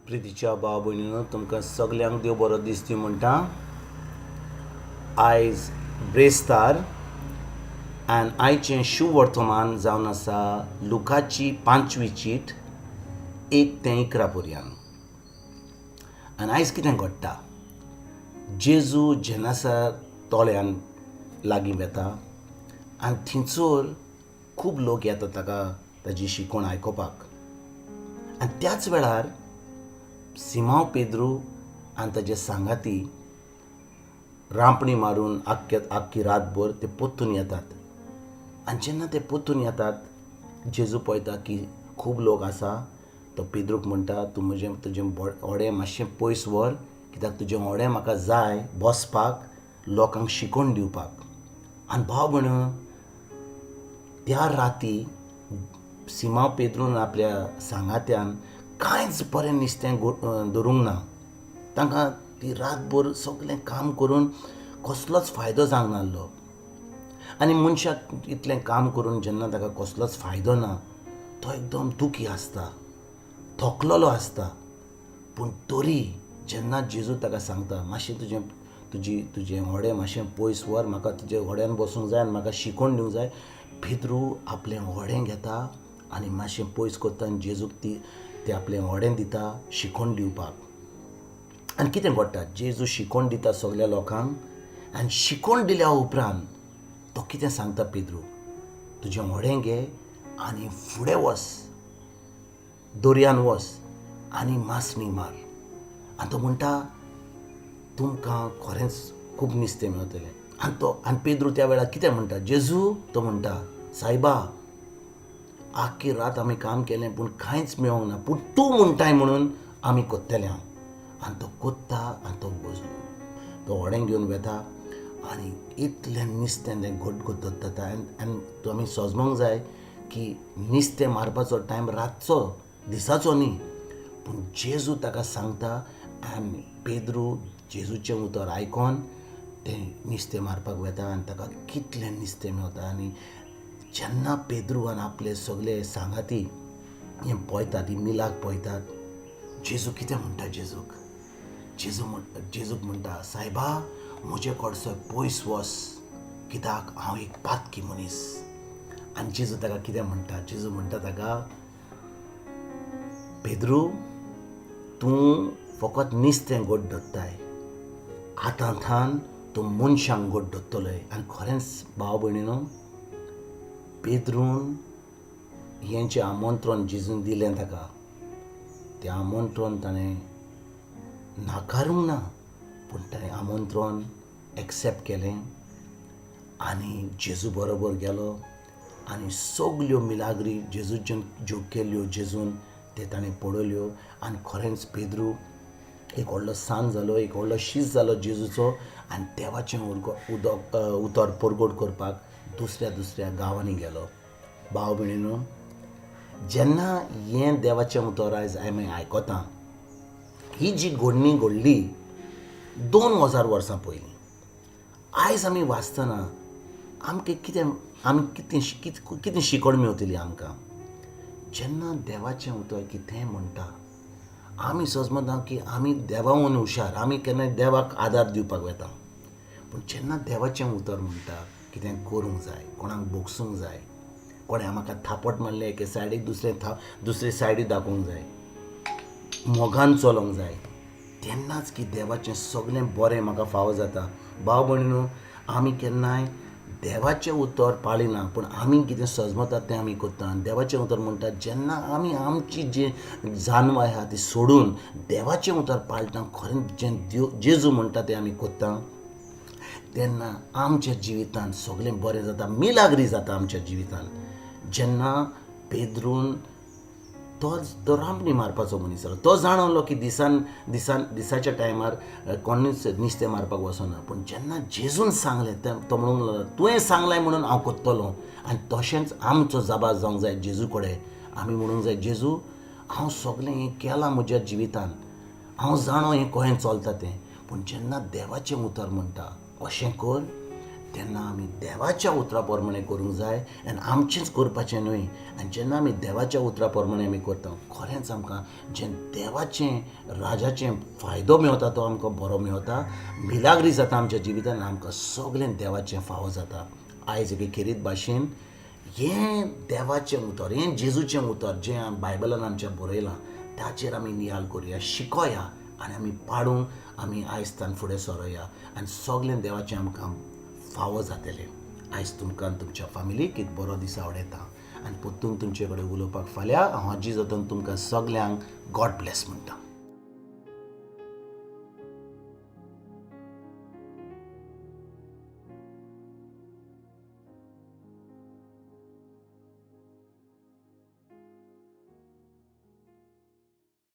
प्रितीच्या भाव भयणीनो, तुमकां सगल्यांक देव बरो दीस दी म्हणटा. आयज ब्रेस्तार आनी आयचें शुवर्तमान जावन आसा लुकाची 5वी चीट 1 ते 11 पर्यंत. आनी आयज कितें घडटा, जेजू जेनासा तोळ्यान लागीं वेता आनी थंयसर खूब लोक येता ताका ताजी शिकवण आयकुपाक. आनी त्याच वेळार सिमांव पेद्रू आनी ताजे सांगाती रांपणी मारून आख्खे आख्खी रातभर ते पोत्तून येतात. आनी जेन्ना ते पोत्तून येतात, जेजू पळयता की खूब लोक आसा. तो पेद्रूक म्हणटा, तूं म्हजें तुजें व्हडें मातशें पयस व्हर, कित्याक तुजें व्हडें म्हाका जाय बसपाक, लोकांक शिकोवन दिवपाक. आनी भाव भयण, त्या राती सिमांव पेद्रून आपल्या सांगात्यान कांयच बरें नुस्तें धरूंक ना. तांकां ती रातभर सगळें काम करून कसलोच फायदो जावंक नासलो. आनी मनशाक इतलें काम करून जेन्ना ताका कसलोच फायदो ना, तो एकदम दुखी आसता, थकलेलो आसता. पूण तरी जेन्ना जेजू ताका सांगता, मातशें तुजें तुजी तुजें व्हडें मातशें पयस व्हर, म्हाका तुज्या व्हड्यान बसूंक जाय आनी म्हाका शिकोवन दिवंक जाय, पेद्रू आपलें व्हडें घेता आनी मातशें पयस करता आनी जेजूक ती आपलें व्हडें दिता शिकोवन दिवपाक. आनी कितें घडटा, जेजू शिकोवन दिता सगल्या लोकांक. आनी शिकोवन दिल्या उपरांत तो कितें सांगता पेद्रू, तुजें व्हडें घे आनी फुडें वच, दर्यान वच आनी मासणी मार. आनी तो म्हणटा, तुमकां खरेंच खूब नुस्तें मेळटलें. आनी तो आनी पेद्रू त्या वेळार कितें म्हणटा, जेजू, तो म्हणटा, सायबा, आख्खी रात आमी काम केलें पूण कांयच मेळोंक ना, पूण तूं म्हणटाय म्हणून आमी कोत्तले हांव. आनी तो कोत्ता आनी तो तो व्हडें घेवन वेता आनी इतलें नुस्तें तें घट घट धरता. आनी आनी आमी सजमोंक जाय की नुस्तें मारपाचो टायम रातचो, दिसाचो न्ही. पूण जेजू ताका सांगता आनी पेद्रू जेजूचें उतर आयकोन तें नुस्तें मारपाक वेता आनी ताका कितलें नुस्तें मेवता. आनी जेन्ना पेद्रू आनी आपले सगले सांगाती हें पळयतात, ही मिलाक पळयतात, जेजू कितें म्हणटा जेजूक, जेजू म्हण जेजूक म्हणटा, सायबा, म्हजे कडसो पयस वच, कित्याक हांव एक पातकी मनीस. आनी जेजू ताका कितें म्हणटा, जेजू म्हणटा ताका, पेद्रू, तूं फकत नुस्तें गोड धरताय, आतां थान तूं मनशांक गोड धरतलोय. आनी खरेंच भाव भयणीनो, पेद्रून हें जें आमंत्रण जेजून दिलें ताका, तें आमंत्रण ताणें नाकारूंक ना, पूण ताणें आमंत्रण एक्सेप्ट केलें आनी जेजू बरोबर गेलो आनी सगल्यो मिलाग्री जेजूच्यान ज्यो केल्यो जेजून ते ताणें पळयल्यो. आनी खरेंच पेद्रू एक व्हडलो सान जालो, एक व्हडलो शीस जालो जेजूचो आनी देवाचें उदक उतर परगट करपाक दुसऱ्या दुसऱ्या गांवांनी गेलो. भाव भयणीनो, जेन्ना हें देवाचें उतर आयज आमी आयकता, ही जी घडणी घडली 2000 वर्सां पयलीं, आयज आमी वाचतना आमकां कितें, आमी कितें कितें शिकवण मेवतली आमकां? जेन्ना देवाचें उतर कितेंय म्हणटा, आमी सजमता की आमी देवाहून हुशार, आमी केन्नाय देवाक आदार दिवपाक वेता. पूण जेन्ना देवाचें उतर म्हणटा कितें करूंक जाय, कोणाक भोगसूंक जाय, कोणें म्हाका थापट मारलें एके सायडीक, दुसरे दुसरे सायडीक दाखोवंक जाय, मोगान चलोवंक जाय, तेन्नाच की देवाचें सगळें बरें म्हाका फावो जाता. भाव भयणीनो, आमी केन्नाय देवाचें उतर पाळिना, पूण आमी कितें सजमतात तें आमी करता. आनी देवाचें उतर म्हणटा, जेन्ना आमी आमची जी जानवाय आहा ती सोडून देवाचें उतर पाळटा, खरें जें देव जेजू म्हणटा तें आमी करता, तेन्ना आमच्या जिवितांत सगळें बरें जाता, मिलाग्री जाता आमच्या जिवितांत. जेन्ना पेद्रून तो रांपणी मारपाचो मनीस जालो, तो जाणवलो की दिसान दिसान दिसाच्या टायमार कोणूच नुस्तें मारपाक वचना. पूण जेन्ना जेजून सांगलें, तो म्हणूंक लागलो, तुवें सांगलें म्हणून हांव करतलो. आनी तशेंच आमचो जाबाज जावंक जाय जेजू कडेन. आमी म्हणूंक जाय, जेजू, हांव सगळें हें केलां म्हज्या जिवितांत, हांव जाणो हें कशें चलता तें, पूण जेन्ना देवाचें उतर म्हणटा अशें कर, तेन्ना आमी देवाच्या उतरा प्रमाणें करूंक जाय आनी आमचेंच करपाचें न्हय. आनी जेन्ना आमी देवाच्या उतरा प्रमाणें आमी करता, खरेंच आमकां जें देवाचें राजाचें फायदो मेवता तो आमकां बरो मेवता, मिलाग्री जाता आमच्या जिवितान, आमकां सगळें देवाचें फावो जाता. आयज एके खेरीत भाशेन हें देवाचें उतर, हें जेजूचें उतर जें बायबलान आमच्या बरयलां ताचेर आमी नियाळ करुया, शिकोया आनी आमी पाडूंक आमी आयज तान फुडें सरोया आनी सगळें देवाचें आमकां फावो जातलें. आयज तुमकां आनी तुमच्या फामिलीक एक बरो दीस आवडयता आनी परतून तुमचे कडेन उलोवपाक फाल्यां हांव आजी जातून तुमकां सगल्यांक गॉड ब्लेस म्हणटा.